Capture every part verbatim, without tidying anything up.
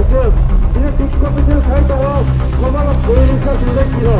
Chini bikhok misil khai tongo, kwbangma poriskar sinijak phiro.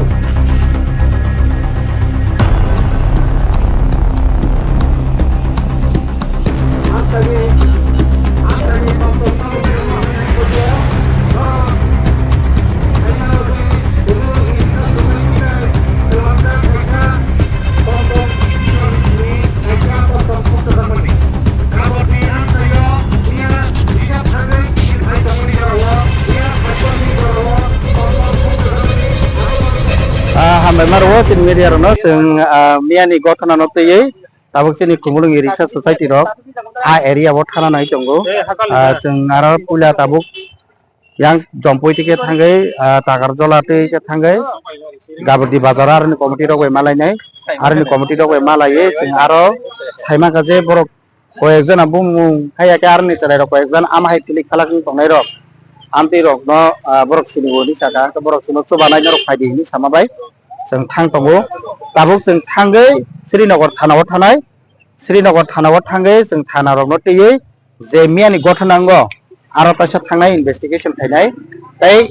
Ah, hambai maro chini media rokno chwng, ah, miyani gothana no twiwi tabuk chini Khumulwng Riksa Society rok a area o thana nai tongo. Ah, chwng aro puila tabuk yang Jompui tike thangwi, ah, Takarjola tike thangwi, Gabordi bazar aroni committee rok bai malainai, aroni committee rok bai malaiwi chwng aro saimaka je borok koyekjona bumung haiya khe aroni chwrairok koyekjon ama hai click khalak wng tongnairok, amtwirokno, ah, borok sini hwnwi saka, borok chwngno chubanai norok phaidi hwnwi sama bai chwng thang tongo. Tabuk chwng thangwi Srinagar thanao thanai, Srinagar thanao thangwi chwng thanarokno twiwi je miyani gothana wngo, aro kaisa thangnai investigation khainai. Tei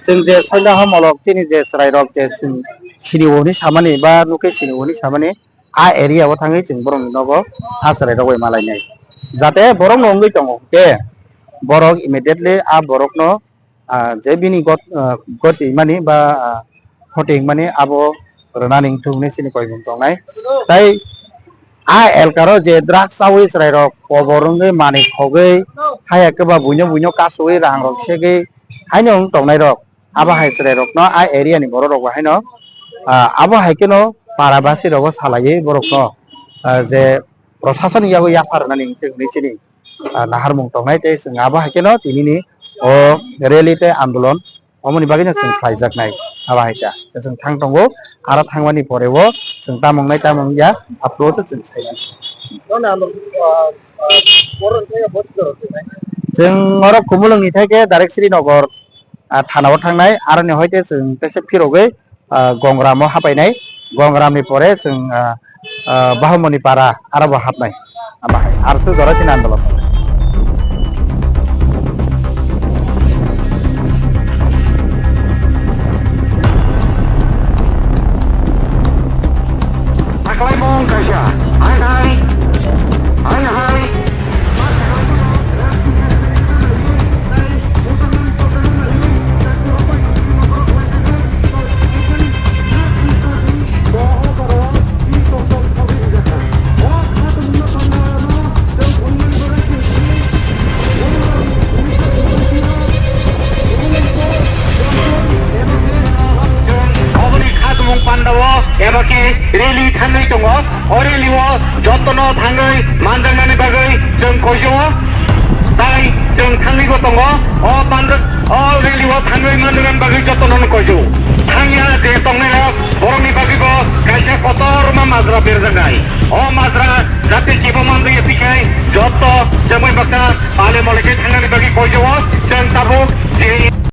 chwng je soila homolok chini je chwrairok je chwng sini hwnwi samani ba nukhe sini hwnwi samani, a area o thangwi chwng borokni nogo a chwrairok bai malainai. Jate borokno wngwi tongo hwnkhe borok immediately a borokno, ah, je bini got-, ah, goti mani ba, ah, hoting mani abo rwnani wngthok hwnwi chini koimung tongnai. Tai a elkaro je drugs chawi chwrairok kobor wngwi manwi khogwi haya kwba buino buino kasui rangrok segwi haino wng tongnairok. Abo hai chwrairokno a area ni borok rok bo haino, ah, abo hai kheno para basi rogo salaiwi borokno, ah, je prosason yago yapha rwnani hwnwi chini, ah, naharmung tongnai tei chwng abo hai kheno tinini o rally tei andolon omoni bagwino chwng khlaijaknai abo hai kha. Tei chwng thang tongo, aro thangmani pore o chwng tamo wngnai tamo wngya aphuru se chwng saimani. Chwng oro Khumulwng ni thai khe direct Srinagar, ah, thana o thangnai, aroni hoite chwng teisa phirogwi, ah, Gongram o hapainai, Gongram ni pore chwng, ah, ah, Bahumoni Para aro bo hapnai. Abo hai, arso jora chini andolon. Taklaimung kaisa, hai hai, hai hai. Oboni khatumung pandao eba khe rally thangwi tongo. O rally o jotono thangwi manjaknani bagwi chwng koijo. Tai chwng thangwi bo tongo. O panda-, o rally o thangwi manjaknani bagwi jotono koijo. Thangya je tongnairok borokni bagwi bo kaisa kotorma majra berjaknai. O majra jate kebo manjakya twikhai joto chwngwi baksa pale mole khe thangnani bagwi koijo. Chwng tabuk je